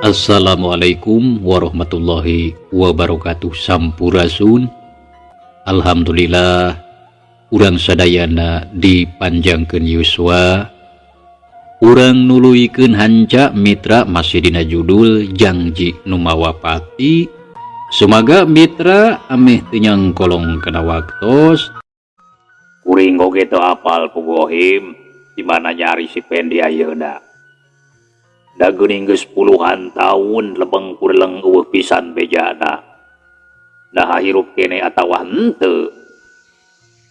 Assalamualaikum warahmatullahi wabarakatuh. Sampurasun. Alhamdulillah, urang sadayana dipanjangkeun yuswa. Urang nuluykeun hanca, mitra, masih dina judul Jangji Nu Mawa Pati. Sumaga mitra ameh teu nyangkolong kana waktos. Kuring oge teu apal, puguh Ohim, di mana nyari si Pendi ayeuna. Da geuning geus puluhan tahun lebeng kureleng euweuh pisan bejana. Nah, hirup kene atawa henteu.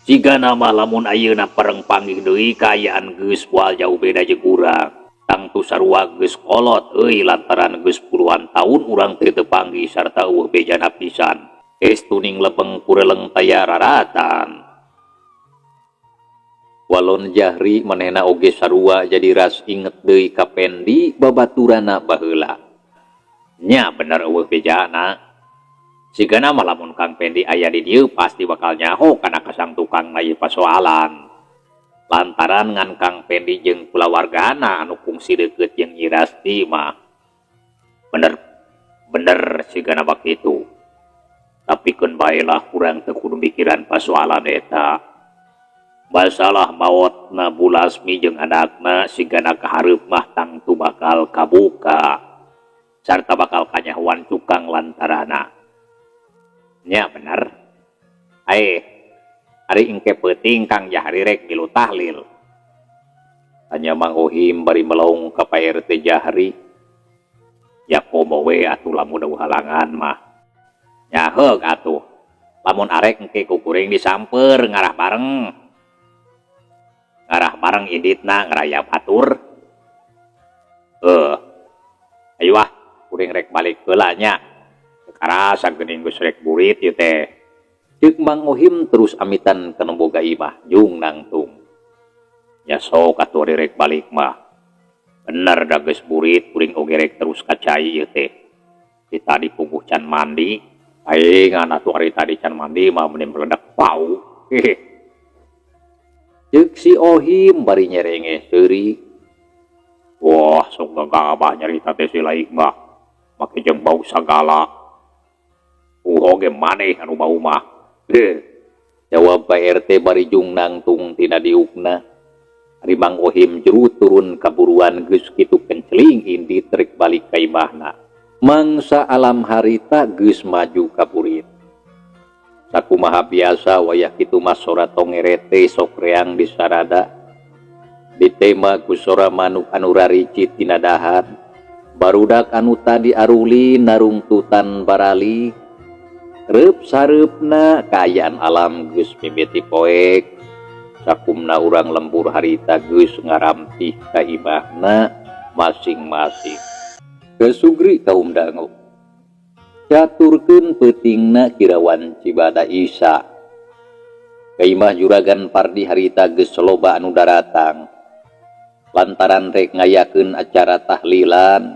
Jigana mah lamun ayeuna pareng panggih deui, kaayaan geus moal jauh beda jeung urang. Tangtu sarua geus kolot euy, lantaran geus puluhan tahun urang teh teu panggih sarta euweuh bejana pisan. Estu ning lebeng kureleng taya raratan. Walon Jahri manehna oge sarua jadi ras inget deui ka Pendi, babaturana baheula. Nya bener, euweuh bejana. Sigana mah lamun Kang Pendi aya di dieu pasti bakal nyaho kana kasangtukangna ieu pasoalan. Lantaran ngan Kang Pendi jeung kulawargana anu kungsi deukeut jeung Nyi Rasti mah. Bener bener, sigana bakitu. Tapi keun bae lah, urang teu kudu mikiran pasoalan eta. Masalah maotna Bu Lasmi jeung anakna sigana kahareup mah tangtu bakal kabuka sarta bakal kanyahoan cukang lantarana. Nya bener. Aeh, ari engke peuting Kang Jahri rek milu tahlil? Tanya Mang Ohim bari melong ka Pak RT Jahri. Ya komo we atuh, lamun euweuh halangan mah. Nya heug atuh. Lamun arek, engke ku kuring disamper, ngarah bareng. Ngarah bareng inditna ngaraya batur. Eh. Ayo ah, kuring rek balik heula nya. Teu karasa geuning geus rek burit ieu teh. Ceuk Mang Ohim terus amitan ka nu boga imah jung nangtung. Ya sok atuh ari rek balik mah. Bener da geus burit, kuring oge rek terus ka cai ieu teh. Ti tadi puguh can mandi. Aing atuh ari tadi can mandi mah meni meledak bau. Hehe. Ceuk si Ohim bari nyerenge seuri. Wah, sok gagabah nyarita teh si Laik mah. Make jeung bau sagala. Oge maneh anu bau mah. Heh. Jawab Pak RT bari jung nangtung tina diukna. Ari Mang Ohim juru turun kaburuan, geus kitu kenceling indit rek balik ka imahna. Mangsa alam harita geus maju ka burit. Sakumaha biasa wayah kitu mah sora tongerete sok reang di sarada. Ditema ku sora manuk anu raricit tina dahan. Barudak anu tadi aruli narungtutan barali. Reup sareupna kaayaan alam geus mimiti poek. Sakumna urang lembur harita geus ngarampih ka imahna masing-masing. Kesugri kaum dangu. Caturkeun peutingna kirawan Cibada Isa. Ka imah Juragan Pardi harita geus loba anu daratang. Lantaran rek ngayakeun acara tahlilan,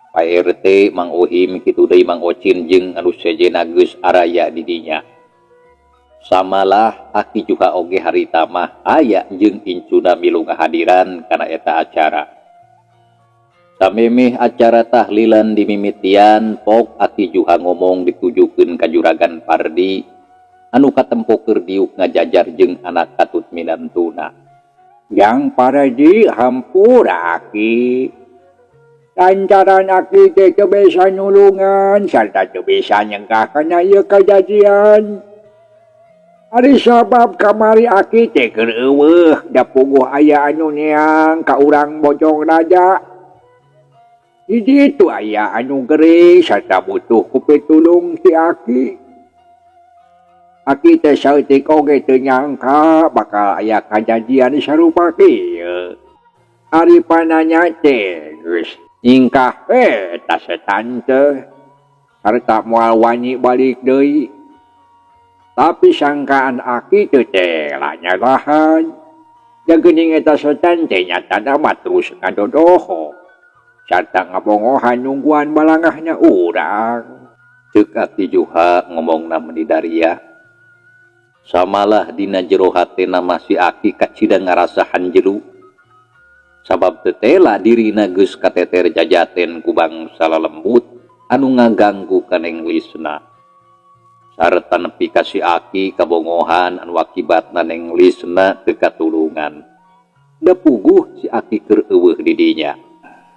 Pak RT, Mang Ohim, kitu deui Mang Ocin jeung anu sejenna geus araya di dinya. Samalah Aki Juha oge harita mah aya jeung incuna milu ngahadiran kana eta acara. Samemeh acara tahlilan dimimitian, pok Aki Juha ngomong ditujukeun ka Juragan Pardi anu katempo keur diuk ngajajar jeung anak katut minantuna. Yang Pardi, hampura Aki. Lantaran Aki teh teu bisa nulungan sarta teu bisa nyegah kana ieu kajadian. Ari sabab kamari Aki teh keur euweuh, da puguh aya anu neang ka urang Bojong Raja. Di ditu aya anu gering sarta butuh ku pitulung ti Aki. Aki teh saeutik oge teu nyangka bakal aya kajadian sarupa kieu. Ari pananya teh geus nyingkah we eta setan teh sarta moal wani balik deui. Tapi sangkaan Aki teu teh nyalahan. Da geuning eta setan teh nyatana mah terus ngadodoho sarta ngabongohan nungguan balangahna urang. Ceuk Aki Juha ngomongna meni daria. Samalah dina jero hatena mah si Aki kacida ngarasa hanjelu. Sabab teu tela dirina geus kateter jajaten ku bangsa lalembut anu ngaganggu ka Neng Lisna. Sarta nepi ka si Aki kabongohan anu akibatna Neng Lisna teu katulungan. Da puguh si Aki keur euweuh di dinya.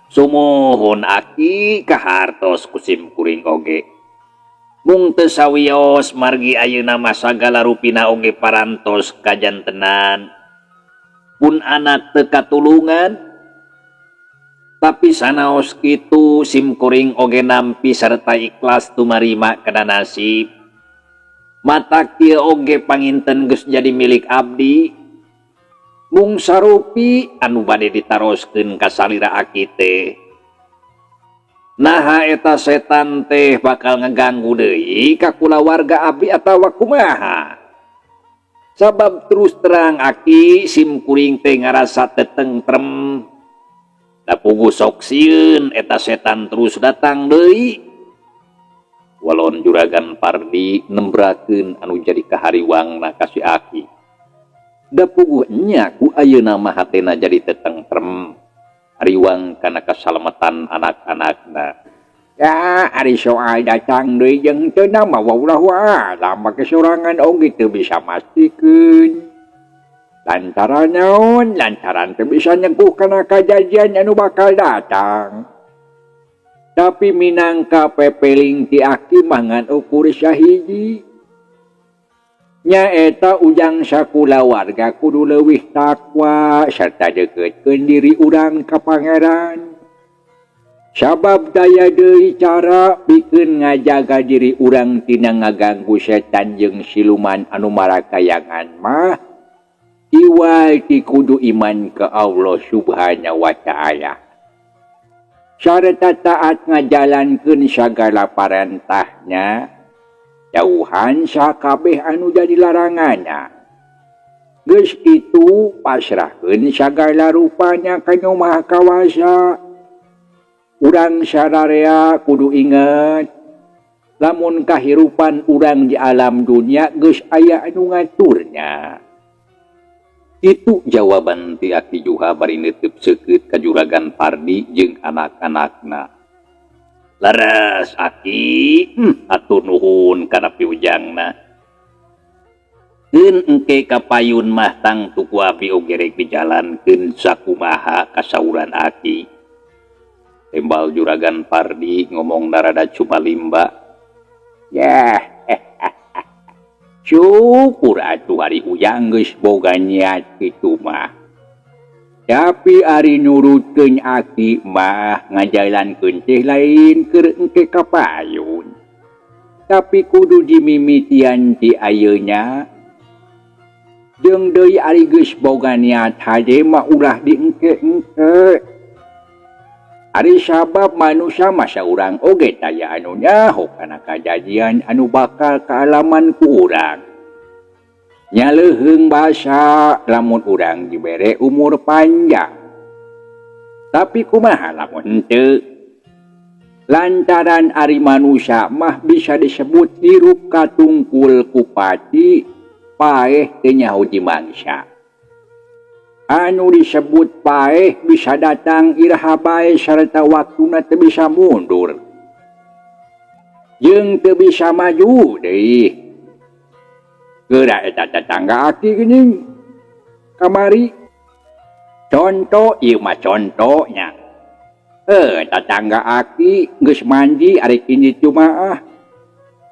Sumuhun, Aki, kahartos ku sim kuring oge. Mung teu sawios margi ayeuna mah sagala rupina oge parantos kajantenan. Pun anak teu katulungan. Tapi sanaos kitu sim kuring oge nampi sarta ikhlas tumarima kana nasib. Matak ieu oge panginten geus jadi milik abdi. Mung sarupi anu bade ditaroskeun ka salira Aki teh. Naha eta setan teh bakal ngaganggu deui ka kulawarga abdi atawa kumaha? Sabab terus terang, Aki, sim kuring teh ngarasa teu tentrem. Da puguh sok sieun eta setan terus datang deui. Walon Juragan Pardi nembrakeun anu jadi kahariwangna ka si Aki. Da puguh nya ku ayeuna mah hatena jadi teu tentrem. Hariwang kana kasalamatan anak-anakna. Ya, ari soal datang deui jeung teu mah wallahu a'lam, make sorangan oge teu bisa mastikeun. Lantaran naon? Lantaran teu bisa nyeguh kana kajadian anu bakal datang. Tapi minangka pepeling ti Aki mah ngan ukur sahiji. Nyaeta ujang sakulawarga kudu leuwih takwa serta deketkeun diri urang ka Pangeran. Sabab daya deui cara pikeun ngajaga diri urang tina ngaganggu setan jeung siluman anu marakayangan mah iwal ti kudu iman ka Allah Subhanahu wa Ta'ala. Sarta taat ngajalankeun sagala parentahna, jauhan sakabeh anu jadi laranganna. Geus kitu pasrahkeun sagala rupana ka Nu Maha Kawasa. Urang sararea kudu inget lamun kahirupan urang di alam dunia geus aya anu ngaturna. Itu jawaban ti Aki Juha bari neuteub seukeut ka Juragan Pardi jeung anak-anakna. Leres, Aki, hatur nuhun kana piujangna. Keun engke kapayun mah tangtu ku abdi oge rek dijalankeun sakumaha kasauran Aki. Tembal Juragan Pardi ngomong narada cumalimba. Ya, syukur atuh ari ujang geus boga niat kitu mah. Tapi ari nurutkeun Aki mah ngajalankeun teh lain keur engke kapayun. Tapi kudu dimimitian ti ayeuna. Jeung deui ari geus boga niat hade mah ulah diengke-engke. Ari sabab manusia mah saurang oge taya anu nyaho kana kajadian anu bakal kaalaman ku urang. Nya leuheung basa lamun urang dibere umur panjang. Tapi kumaha lamun henteu? Lantaran ari manusia mah bisa disebut hirup katungkul ku pati, paeh teu nyaho di mangsa. Anu disebut paeh bisa datang iraha bae sarta waktuna teu bisa mundur. Jeung teu bisa maju deui. Geura eta tetangga Aki geuning kamari. Conto ieu mah contohnya. Tetangga Aki geus mandi arek indit jumaah.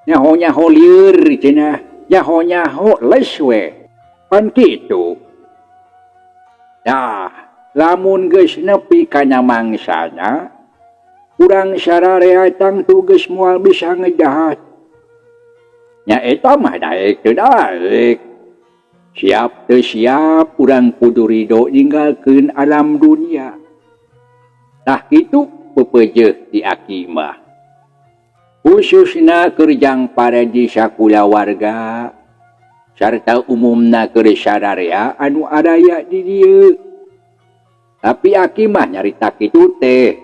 Nyaho-nyaho lieur cenah, nyaho-nyaho les we. Pan kitu. Tah, lamun geus nepi kana mangsana, urang sararea tangtu geus moal bisa ngejahat. Nya eta mah daek teu daek. Siap teu siap urang kudu ridho ninggalkeun alam dunia. Tah kitu pepeujeuh ti Aki mah. Khususna keur jang pareji sakulawarga sarta umumna keur sararea anu araya di dieu. Tapi Aki mah nyarita kitu teh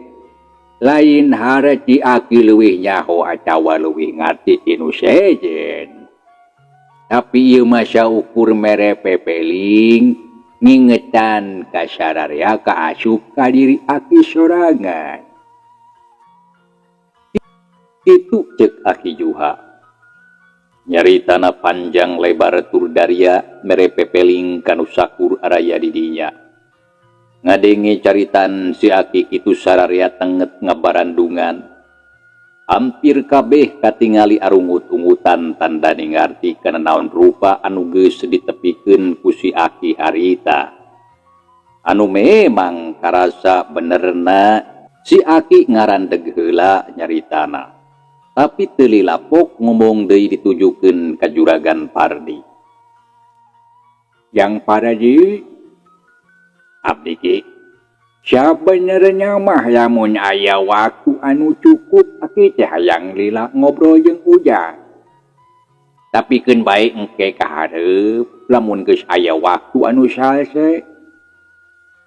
lain harti Aki leuwih nyaho atawa leuwih ngarti ti nu sejen. Tapi ieu mah saukur mere pepeling. Ngingetan ka sararea kaasup ka diri aki sorangan. Kitu cek Aki Juha. Nyaritana panjang lebar tur daria mere pepeling kanu sakur araya di dinya. Ngadenge caritan si Aki kitu sararea tenget ngabarandungan. Hampir kabeh katingali arungut-ungutan tanda ngarti kana naon rupa anu geus ditepikeun ku si Aki harita. Anu memang karasa benerna si Aki ngarandeg heula nyaritana. Tapi teu lilapok ngomong deui ditujukeun ka Juragan Pardi. Yang Pardi abdi ki sabenerna mah lamun aya waktu anu cukup aki teh hayang lila ngobrol jeung ujang. Tapi keun bae engke ka hareup lamun geus aya waktu anu salse.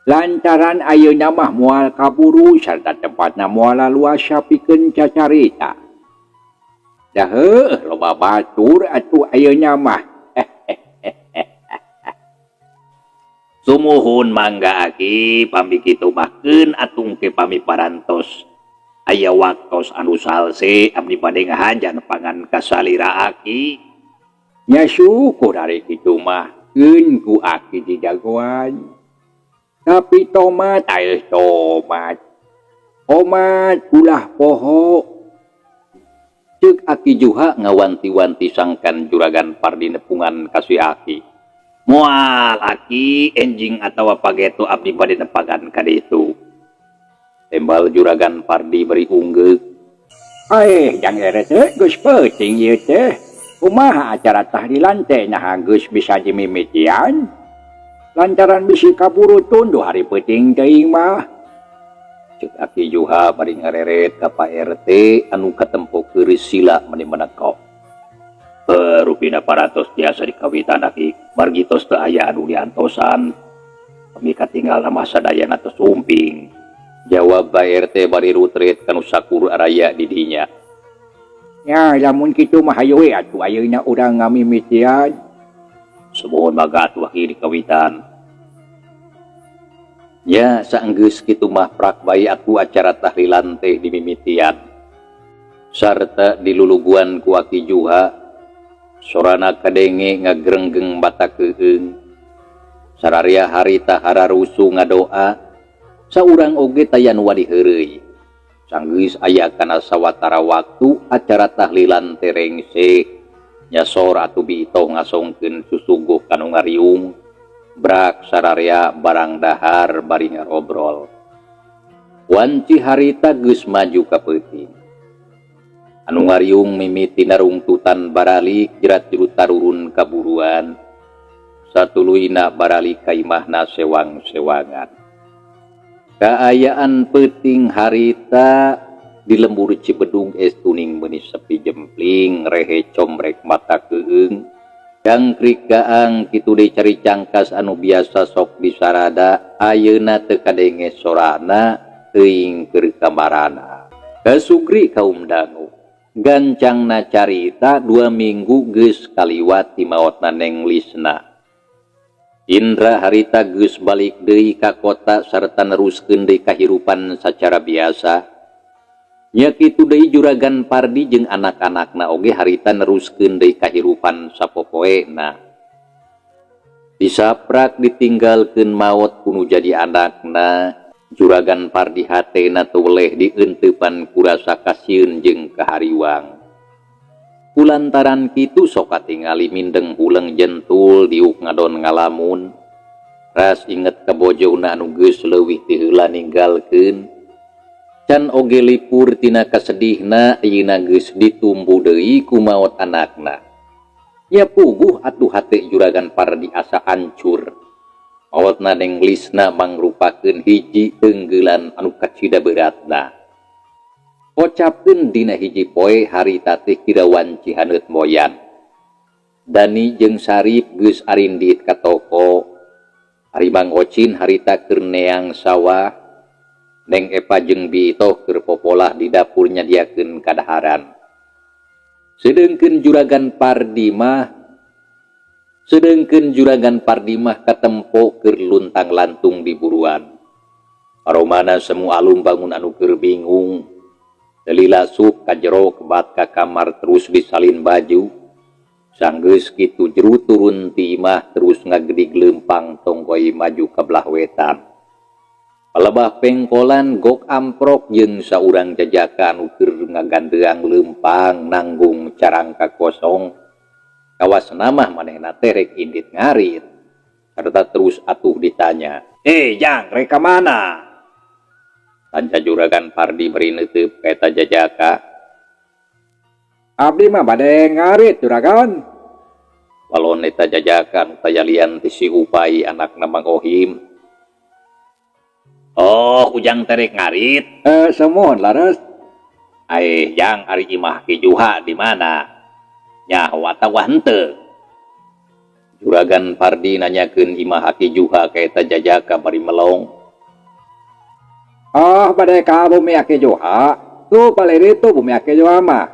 Lantaran ayeuna mah moal kaburu sarta tempatna moal luasa pikeun cacarita. Dah heuh loba batur atuh ayeuna mah. Sumuhun mangga Aki pami kitu mah keun atuh engke pami parantos. Aya waktos anu salse abdi bade ngahajan pangan ka salira Aki. Nya syukur ari kitu mah keun ku Aki dijagoan. Tapi tomat aeh tomat. Omat ulah poho. Ceuk Aki Juha ngawanti-wanti sangkan Juragan Pardi nepungan ka si Aki. Moal Aki enjing atawa pageto abdi bade nepagan ka ditu. Tembal Juragan Pardi beri unggeuk. Aeh jang ere teh geus peuting ieu teh. Kumaha acara tahlilan teh naha geus bisa dimimitian? Lantaran bisi kaburu tunduh hari peuting teuing mah. Ceuk Aki Juha bari ngareret ka Pak RT anu katempo keureus sila meni menekok. Rupina parantos biasa dikawitan Aki, margi tos teu aya anu diantosan. Kami katinggal mah sadayana tos sumping. Jawab Pak RT bari rutret kanu sakur araya di dinya. Ya lamun kitu mah hayu we atuh ayeuna urang ngamimitian. Sumuhun mangga atuh Aki dikawitan. Ya saenggeus kitu mah prak bae aku acara tahlilan teh dimimitian. Sarta diluluguan ku Aki Juha, sorana kadenge ngagrenggeng mata keueung. Sararia harita hararusu ngadoa, saurang oge taya nu wani heureuy. Sanggeus aya kana sawatara waktu acara tahlilan teh rengse, nyasor atuh biito ngasongkeun susuguh kanu ngariung. Brak sararea barang dahar bari ngarobrol. Wanci harita geus maju ka peuting. Anu ngariung mimiti narungtutan baralik jerat juru tarurun kaburuan. Satuluyna baralik ka imahna sewang-sewangan. Kaayaan peuting harita di lembur Cibedung es tuning meuni sepi jempling rehe comrek mata keueung. Jangkrik gaang kitu deui cari cangkas anu biasa sok disarada ayeuna teu kadenge sorana teuing keur kamarana. Kasugri kaum dangu gancangna carita 2 minggu geus kaliwat ti maotna Neng Lisna. Indra harita geus balik deui ka kota sarta neruskeun deui kahirupan sacara biasa. Nya kitu deui Juragan Pardi jeung anak-anakna oge harita neruskeun deui kahirupan sapopoena. Disaprak ditinggalkeun maot ku nu jadi anakna, Juragan Pardi hatena teu weleh dienteupan ku rasa kasieun jeung kahariwang. Kulantaran kitu sok katingali mindeng huleng jentul diuk ngadon ngalamun. Ras inget ka bojona anu geus leuwih ti heula ninggalkeun. Can oge lipur tina kasedihna ayeuna geus ditumbu deui ku maot anakna. Nya puguh atuh hate Juragan Pardi asa hancur. Maotna Neng Lisna mangrupakeun hiji teunggelan anu kacida beratna. Kocapkeun dina hiji poe harita teh kira wanci haneut moyan. Dani jeung Sarip geus arindit ka toko. Ari Mang Ocin harita keur neang sawah. Neng Epa jeung Bito keur popolah di dapur nyadiakeun kadaharan. Sedengkeun Juragan Pardi mah Sedengkeun Juragan Pardi mah katempo keur luntang-lantung di buruan. Paromana semu alum bangun anu keur bingung. Teu lila sup ka jero kebat ka kamar terus disalin baju. Sanggeus kitu jero turun ti imah terus ngagedig leumpang tonggoy maju ka belah wetan. Palebah pengkolan gok amprok jeung saurang jajaka anu keur ngagandeang leumpang nanggung carangka kosong. Kawasna mah manehna teh rek indit ngarit. Sarta terus atuh ditanya, "Eh, Jang, rek ka mana?" Tanya Juragan Pardi bari neuteup ka eta jajaka. Abdi mah bade ngarit, Juragan. Walon eta jajaka nu taya lian ti si Upai anakna Mang Ohim. "Oh, Ujang teh rek ngarit?" Eh, sumuhun, leres. "Aeh, Jang, ari imah Ki Juha di mana? Nyaho atawa henteu?" Juragan Pardi nanyakeun imah Aki Juha ka eta jajaka bari melong. Oh, bade ka bumi Aki Juha. Tuh palih ditu bumi Aki Juha mah.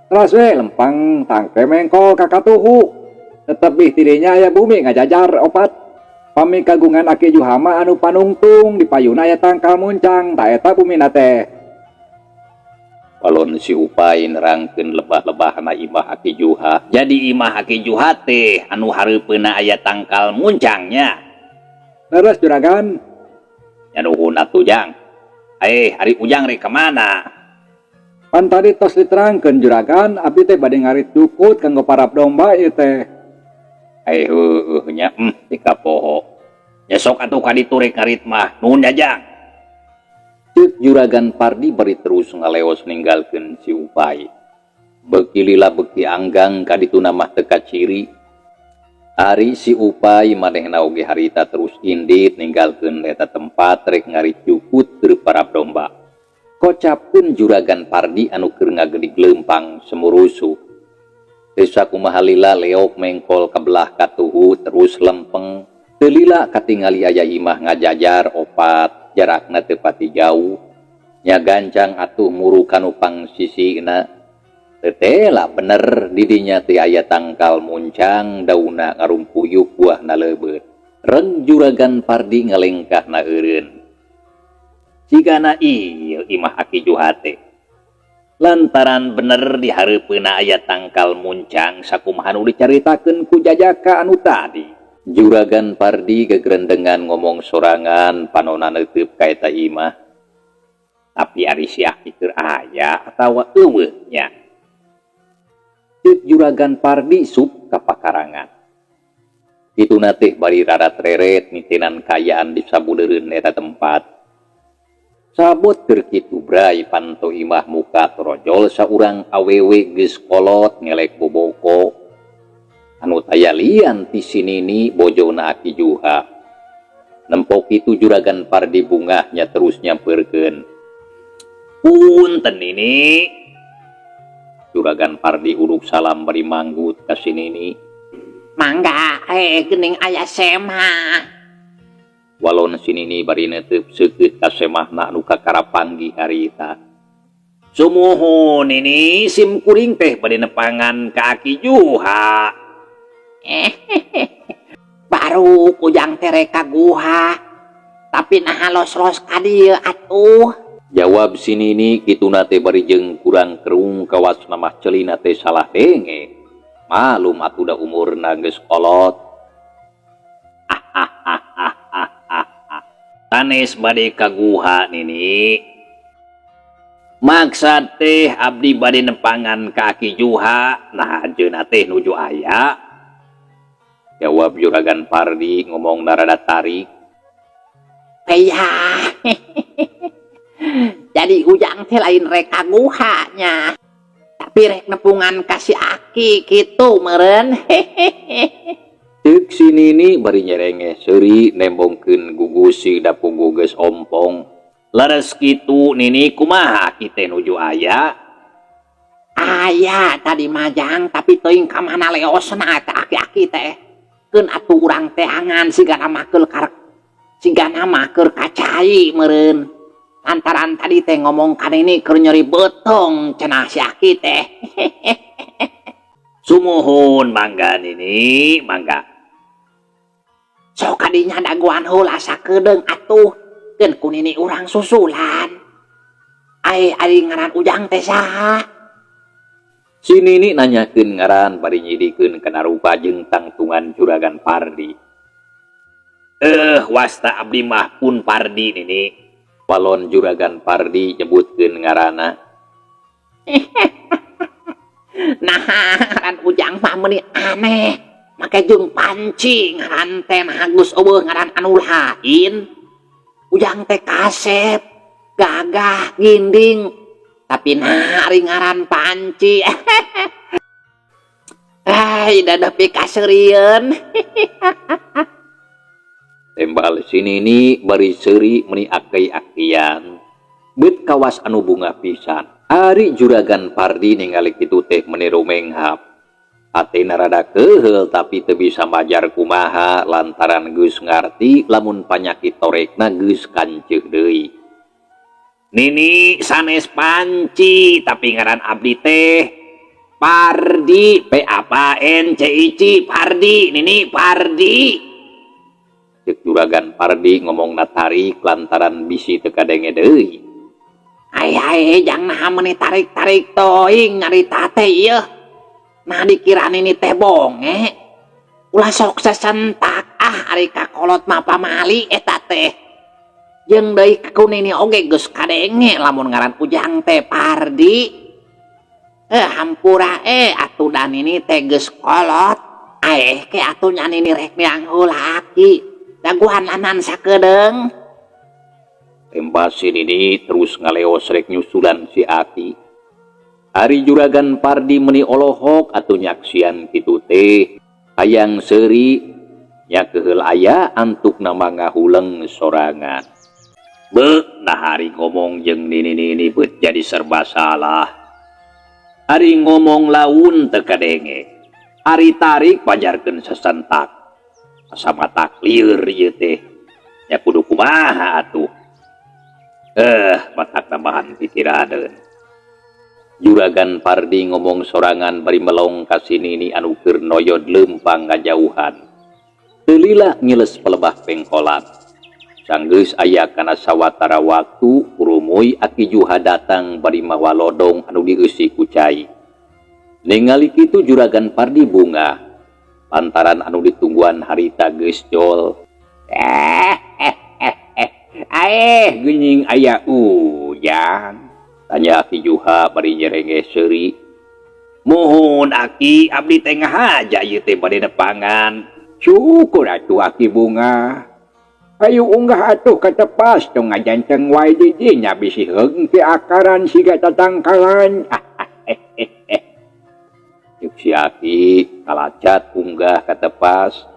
Teras we lempang tangke mengkol ka katuhu. Tetebih tidinya aya bumi ngajajar opat. Pami kagungan Aki Juha mah anu panungtung di payuna aya tangkal muncang, ta eta bumina teh. Walon si Upai nerangkeun lebah-lebahna imah Aki Juha. "Jadi imah Aki Juha teh anu hareupeunna aya tangkal muncangnya?" Leres, Juragan. Ya nuhun atuh, Jang. Eh, ari Ujang rek ka mana? Pan tadi tos diterangkeun, Juragan, abdi teh bade ngarit jukut kanggo parab domba ieu teh. Eh, heueuh nya, teu kapoho. Ya sok atuh ka ditu rek ngarit mah. Nuhun ya, Jang. Ceuk Juragan Pardi bari terus ngaleos ninggalkeun si Upai. Beuki lila beuki anggang ka dituna mah teu kaciri. Ari si Upai manehna oge harita terus indit ninggalkeun eta tempat rek ngarit jukut keur parab domba. Kocapkeun Juragan Pardi anu keur ngagedig leumpang semurusuh. Teu sakumaha lila leok mengkol ka belah katuhu terus lempeng. Teu lila katingali aya imah ngajajar opat, jarakna teu pati jauh. Nya gancang atuh muru kanu pangsisina. Tetela bener didinya teh aya tangkal muncang daunna ngarumpuyuk buahna leubeut. Reng Juragan Pardi ngalengkahna eureun. Cigana ieu imah Aki Juha teh. Lantaran bener di hareupeunna aya tangkal muncang sakumaha nu dicaritakeun ku jajaka anu tadi. Juragan Pardi gegerendengan ngomong sorangan panona neuteub ka eta imah. Tapi ari si Aki keur aya atawa euweuh nya? Ceuk Juragan Pardi sup ka pakarangan. Kituna teh bari rarat-reret nitenan kaayaan di sabudeureun eta tempat. Sabot keur kitu bray panto imah muka torojol saurang awewe geus kolot ngelek boboko. Anu taya lian ti si Nini, bojona Aki Juha. Nempo kitu Juragan Pardi bungah nya terus nyamperkeun. "Punten, Nini." Juragan Pardi uruk salam bari manggut ka si Nini. "Mangga, eh, geuning aya semah?" Walon si Nini bari neuteub seukeut ka semahna anu kakara panggih harita. "Sumuhun, Nini, sim kuring teh bade nepangan ka Aki Juha." "Eh, baru Ujang teh rek ka guha. Tapi naha los-los ka dieu atuh?" Jawab si Nini kituna teh bari jeung kurang kerung kawasna mah celina teh salah denge. Malum atuh da umurna geus kolot. "Sanes bade ka guha, Nini. Maksad teh abdi bade nepangan ka Aki Juha, nah anjeunna teh nuju aya?" Jawab Juragan Pardi ngomong narada tarik. Iya. Jadi Ujang teh lain rek ka guha nya. Tapi rek nepungan ka si Aki kitu meureun. Ceuk si Nini bari nyerengeh seuri nembongkeun gugusi da puguh geus ompong. "Leres kitu, Nini, kumaha Aki teh nuju aya?" "Aya tadi mah, Jang, tapi teuing ka mana leosna eta aki-aki teh. Keun atuh urang teangan sigana mah keur karek sigana mah keur ka cai meureun. Lantaran tadi teh ngomong ka Nini keur nyeri beuteung cenah si Aki teh." "Sumuhun, mangga, Nini, mangga." Sok kadinya dagoan heula sakedeung atuh, keun ku nini urang susulan. Ai ari ngaran Ujang teh saha? Si nini nanyakeun ngaran bari nyidikeun kana rupa jeung tangtungan Juragan Pardi. Wasta abdi mah pun Pardi, Nini. Walon Juragan Pardi nyebutkeun ngaranna. Nah, ngaran Ujang mah meuni aneh. Make jeung panci ngaran teh, nah geus euweuh ngaran anu lain. Ujang teh kasep, gagah, ginding. Tapi nah ari ngaran panci. Ai da nepi kaseurieun. Tembal si nini bari seuri meuni akei-akeian. Beut kawas anu bunga pisan. Ari Juragan Pardi ningali kitu teh meuni rumenghap. Hatena rada keuheul, tapi teu bisa majar kumaha lantaran geus ngarti lamun panyakit torekna geus kanceuh deui. Nini, sanes panci, tapi ngaran abdi teh Pardi, P A P N C I C, Pardi, Nini, Pardi. Cek Juragan Pardi ngomongna tarik lantaran bisi teu kadenge deui. Ai ai jang, nah meuni tarik-tarik toing nyarita teh ieu. Nah, dikira nini teh bonge. Ulah sok sesentak ah, ari kakolot mah pamali eta teh. Jeung deui ku nini oge geus kadenge lamun ngaran Ujang teh Pardi. Hampura atuh, da nini teh geus kolot. Aeh ke atuh nya nini rek neang heula aki. Daguan lanan sakedeung. Tembal si nini terus ngaleos rek nyusulan si aki. Ari Juragan Pardi meuni olohok atuh nyaksian kitu teh. Hayang seuri nya keuheul aya antukna mah ngahuleng sorangan. Be, nah ari ngomong jeung nini-nini beut jadi serba salah. Ari ngomong laun teu kadenge. Ari tarik pajarkeun sesentak. Asa matak lieur ieu teh. Nya kudu kumaha atuh? Matak tambahan pikiraneun. Juragan Pardi ngomong sorangan bari melong ka si nini anu keur noyod leumpang ngajauhan. Teu lila ngiles palebah pengkolan. Sanggeus aya kana sawatara waktu, kurumuy Aki Juha datang bari mawa lodong anu dieusi ku cai. Ningali kitu Juragan Pardi bungah. Lantaran anu ditungguan harita geus jol. Eh, geuning aya Ujang? Tanya Aki Juha bari nyerenge seuri. Muhun, Aki, abdi teh ngahaja ieu teh bade nepangan. Syukur atuh Aki bungah. Ayo unggah atuh ka tepas, tong ngajanceng wae di dinya, bisi heung ke akaran siga tatangkalan. Cek si Aki kalacat unggah ka tepas.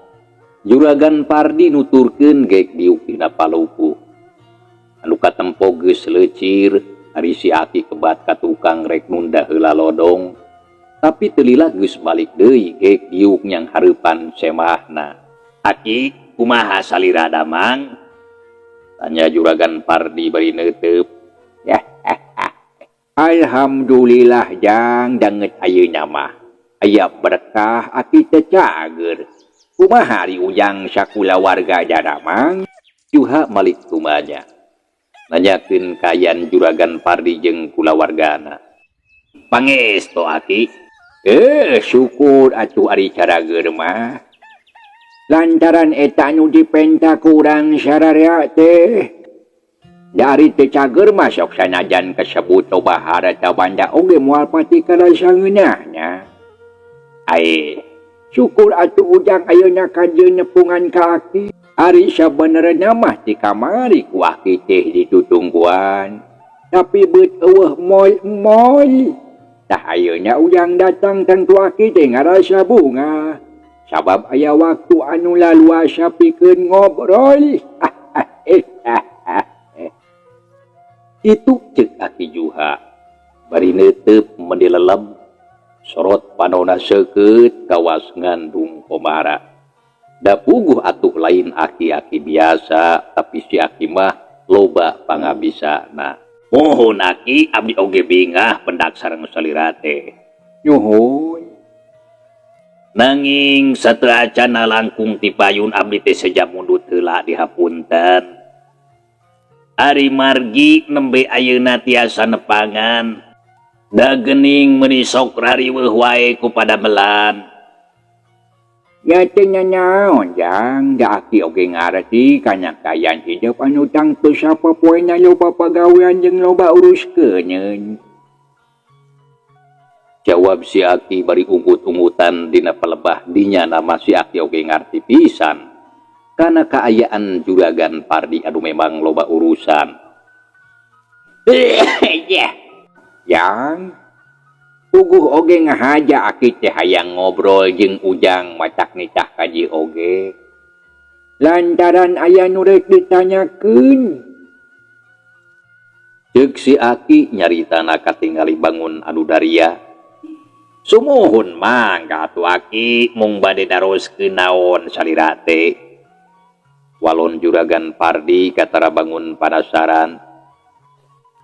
Juragan Pardi nuturkeun gek diuk dina palupuh. Anu katempo geus leucir, ari si Aki kebat ka tukang rek nunda heula lodong. Tapi teu lila geus balik deui gek diuk nyang hareupan semahna. Aki, kumaha salira damang? Tanya Juragan Pardi bari neuteup. Alhamdulillah, Jang, danget ayeuna mah. Aya berkah, Aki teh cager. Kumaha ari Ujang sakulawarga daramang? Juha malik tumanya. Nanyakeun kaayaan Juragan Pardi jeung kulawargana. Pangestu, Aki. Syukur atuh ari carageur mah. Lantaran eta anu dipenta ku urang sararea teh. Dari teu cager mah sok sanajan kasebut loba harta banda oge moal pati karasa ngeunahna. Ae, syukur atuh Ujang ayeuna kajeun nepungan ka Aki. Ari sabenerna mah ti kamari ku Aki teh ditutungguan. Tapi beut eueuh moal-moal. Tah, ayeuna Ujang datang, tangtu Aki teh ngarasa bungah. Sabab aya waktu anu laluasa pikeun ngobrol. Itu cek Aki Juha. Bari neuteup meuni leleb, sorot panona seukeut kawas ngandung komara. Da puguh atuh lain aki-aki biasa, tapi si Aki mah loba pangabisana. Muhun, Aki, abdi oge bingah pendak sareng salira teh. Nuhun. Nanging sateuacanna langkung ti payun abdi teh seja mundut heula dihapunten. Ari margi nembe ayeuna tiasa nepangan. Da geuning meuni sok rariweuh wae ku padamelan. Nya teu nanaon Jang, da aki oge ngarti kana kaayaan hidup anu tangtu sapopoena loba pagawean jeung loba uruskeun. Jawab si Aki bari unggut-unggutan dina palebah dinya nama si Aki oge ngarti pisan. Kana kaayaan Juragan Pardi anu memang loba urusan. Jang, puguh oge ngahaja aki teh hayang ngobrol jeung Ujang matak nitah kaji oge. Lantaran aya nu rek ditanyakeun. Ceuk si Aki nyaritana katingali bangun anu daria. Sumuhun mangga atuh Aki mung bade naroskeun naon salira teh. Walon Juragan Pardi katara bangun panasaran.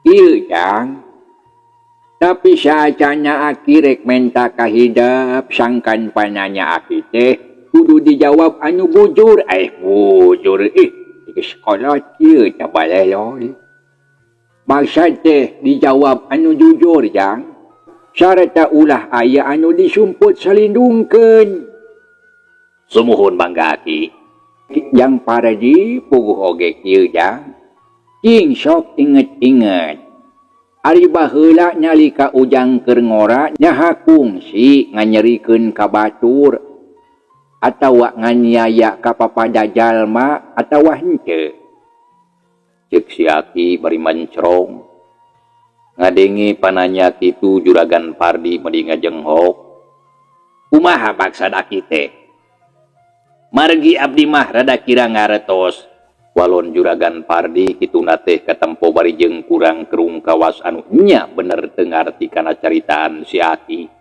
Ieu Jang, tapi saacana aki rek menta kahidap sangkan pananya aki teh kudu dijawab anu bujur. Bujur ih geus kolot ieu teh balelol. Maksad teh dijawab anu jujur Jang. Sarta ulah aya anu disumput salindungkeun. Sumuhun mangga Aki. Jang Pardi puguh oge kieu Jang. Cing sok inget-inget. Ari baheula nyalika Ujang keur ngora nyaha kungsi nganyerikeun ka batur atawa nganiaya ka papada jalma atawa henteu. Ceuk si Aki bari mencrong. Ngadenge pananya kitu Juragan Pardi meuni ngajenghok. Kumaha maksad Aki teh? Margi abdi mah rada kira ngaretos. Walon Juragan Pardi kituna teh katempo bari jeung kurang kerung kawas anu nya bener teu ngarti kana caritaan si Aki.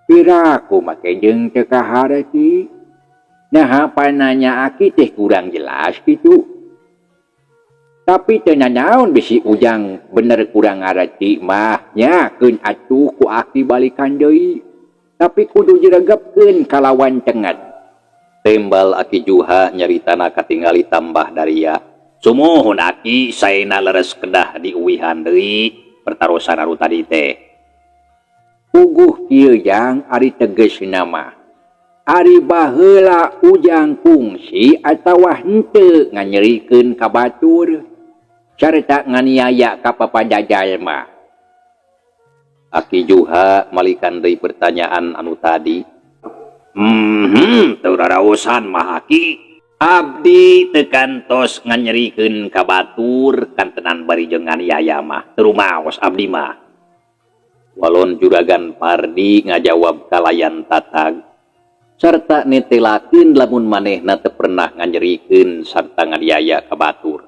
Piraku make jeung teu kaharti. Naha pananya Aki teh kurang jelas kitu. Tapi teu nanaon bisi Ujang bener kurang ngarti mah nya keun atuh ku Aki balikan deui. Tapi kudu diregepkeun kalawan cenget. Tembal Aki Juha nyaritana katingali tambah daria. Sumuhun Aki saena leres kedah diuwihan deui pertarosan anu tadi teh. Puguh kieu Jang ari tegesna mah. Ari baheula Ujang kungsi atawa henteu nganyerikeun ka batur sarta nganiaya ka papada jalma. Aki Juha malikan deui pertanyaan anu tadi. Teu raraosan mah Aki. Abdi teu kantos nganyerikeun ka batur kantenan bari jeung nganiaya mah. Teu rumaos abdi mah. Walon Juragan Pardi ngajawab kalayan tatag sarta netelakeun lamun manehna teu pernah nganyerikeun sarta nganiaya ka batur.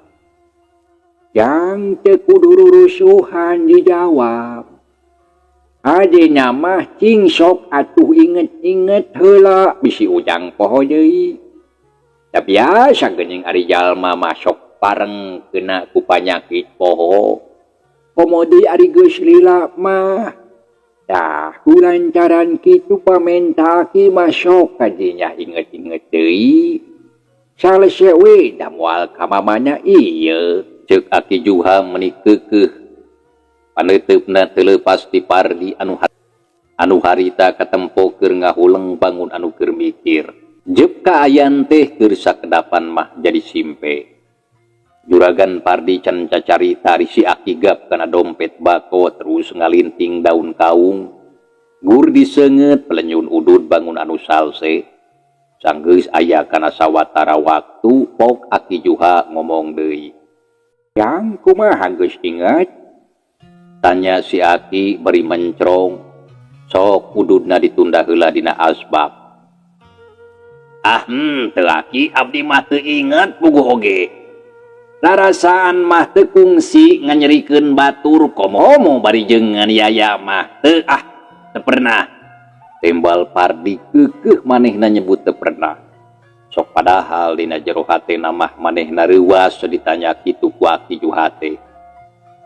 Jang teu kudu rurusuhan dijawab. Adina mah cing sok atuh inget-inget heula bisi Ujang poho deui. Da biasa geuning ari jalma mah sok pareng kena ku panyakit poho. Komo deui ari geus lila mah. Tah ku lantaran kitu pamenta Aki mah sok kadinya inget-inget deui. Salese we da moal ka mamana ieu. Ceuk Aki Juha meuni keukeuh. Paneuteup-na teu leupas ti Pardi anu harita katempo keur ngahuleng bangun anu keur mikir. Jep kaayan teh keur sakedapan mah jadi simpe. Juragan Pardi can cacarita ari si Aki gap kana dompet bako terus ngalinting daun kaung. Gur diseungeut pelenyun udud bangun anu salse. Sanggeus aya kana sawatara waktu pok Aki Juha ngomong deui. Jang kumaha geus inget? Tanya si Aki bari mencrong. Sok ududna ditunda heula dina asbak. Ah, teu Aki abdi mah teu inget puguh oge. Rarasaan mah teu kungsi nganyerikeun batur komo bari jeung nganiaya mah teu ah teu pernah. Tembal Pardi keukeuh manehna nyebut teu pernah. Sok padahal dina jero hatena mah manehna reuwas ditanya kitu ku Aki Juha teh.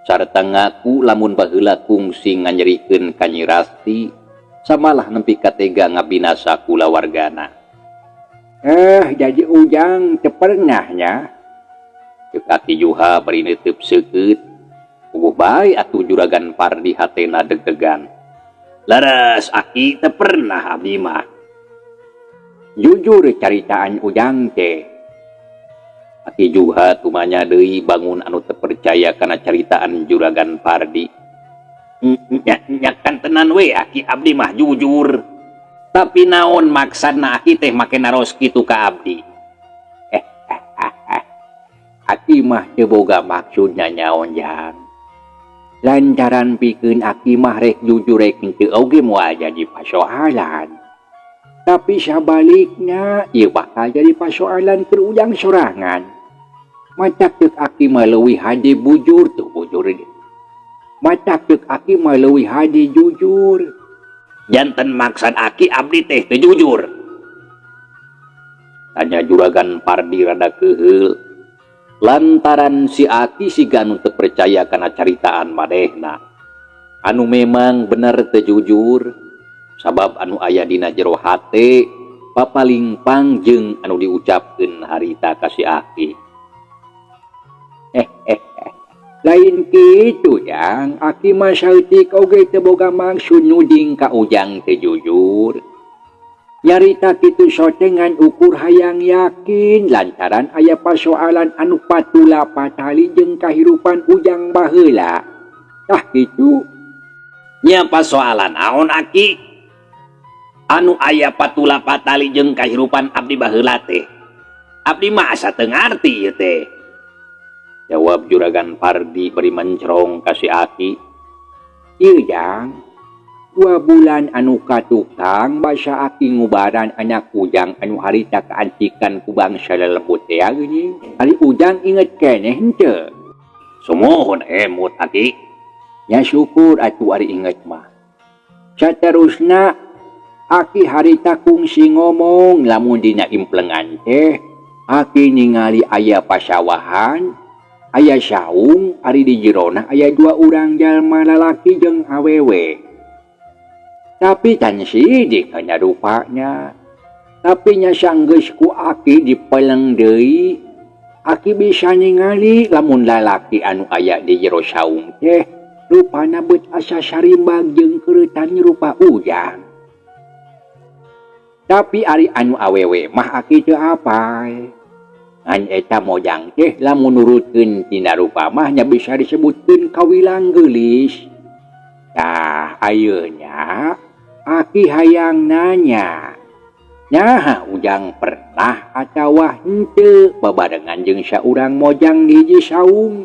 Sarta ngaku lamun baheula kungsi nganyerikeun ka Nyi Rasti Samalah nepi ka tega ngabinasa kulawargana. Eh, jadi Ujang teu pernah nya? Ceuk Aki Juha bari neuteub seukeut. Puguh bae atuh Juragan Pardi hatena deg-degan. Leres, Aki, teu pernah abdi mah. Jujur caritaan Ujang teh. Aki Juha tumanya deui bangun anu teu percaya kana caritaan Juragan Pardi. Nya, nya kantenan we, Aki, abdi mah jujur. Tapi naon maksudna Aki teh make naros kitu ka abdi? Aki mah teu boga maksud nyaon, Jang. Lantaran pikeun Aki mah rek jujur rek henteu oge moal jadi pasoalan. Tapi sabalikna ieu bakal jadi pasoalan keur Ujang sorangan. Matak ceuk Aki mah leuwih hade bujur tuh bujur. Matak ceuk Aki mah leuwih hade jujur. Janten maksud Aki abdi teh teu jujur? Tanya Juragan Pardi rada keheul. Lantaran si Aki siga nu teu percaya kana caritaan manehna. Anu memang bener teu jujur, sabab anu aya dina jero hate papalingpang jeung anu diucapkeun harita ka si Aki. Eh, eh, eh. Lain kitu, Jang. Aki mah saeutik oge teu boga maksud nuding ka Ujang teu jujur. Nyarita kitu sotengan ukur hayang yakin lantaran aya pasoalan anu patula patali jeung kahirupan Ujang baheula. Tah kitu. Nya pasoalan naon, Aki? Anu aya patula patali jeung kahirupan abdi baheula teh. Abdi mah asa teu ngarti ieu teh. Jawab Juragan Pardi bari mencrong ka si Aki. Ieu, Jang, 2 bulan anu katukang basa Aki ngubaran anak Ujang anu harita kaancikan ku bangsa lelembut teh geuning. Ari Ujang inget keneh henteu? Sumuhun emut, Aki. Ya syukur atuh ari inget mah. Saterusna Aki harita kungsi ngomong lamun dina implengan teh Aki ningali aya pasawahan, aya saung, ari di jerona aya dua urang jalma lalaki jeung awewe. Tapi can sidik kana rupanya. Tapi nya sanggeus ku Aki dipeleng deui, Aki bisa ningali lamun lalaki anu aya di jero saung teh rupana beut asa sarimbag jeung keureutan nyerupa Ujang. Tapi ari anu awewe mah Aki teu apal. Ngan eta mojang teh lamun nurutkeun tina rupa mah nya bisa disebutkeun kawilang geulis. Tah, ayeuna Aki hayang nanya. Naha Ujang pernah atawa henteu babarengan jeung saurang mojang di hiji saung?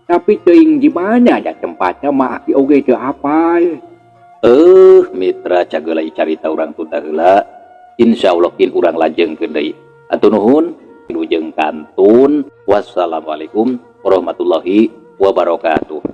Tapi teuing di mana da tempatna mah Aki oge teu apal. Eh, mitra, cageula carita urang tunda heula. Insyaallah kin urang lajengkeun deui. Hatur nuhun, wilujeng kantun. Wassalamualaikum warahmatullahi wabarakatuh.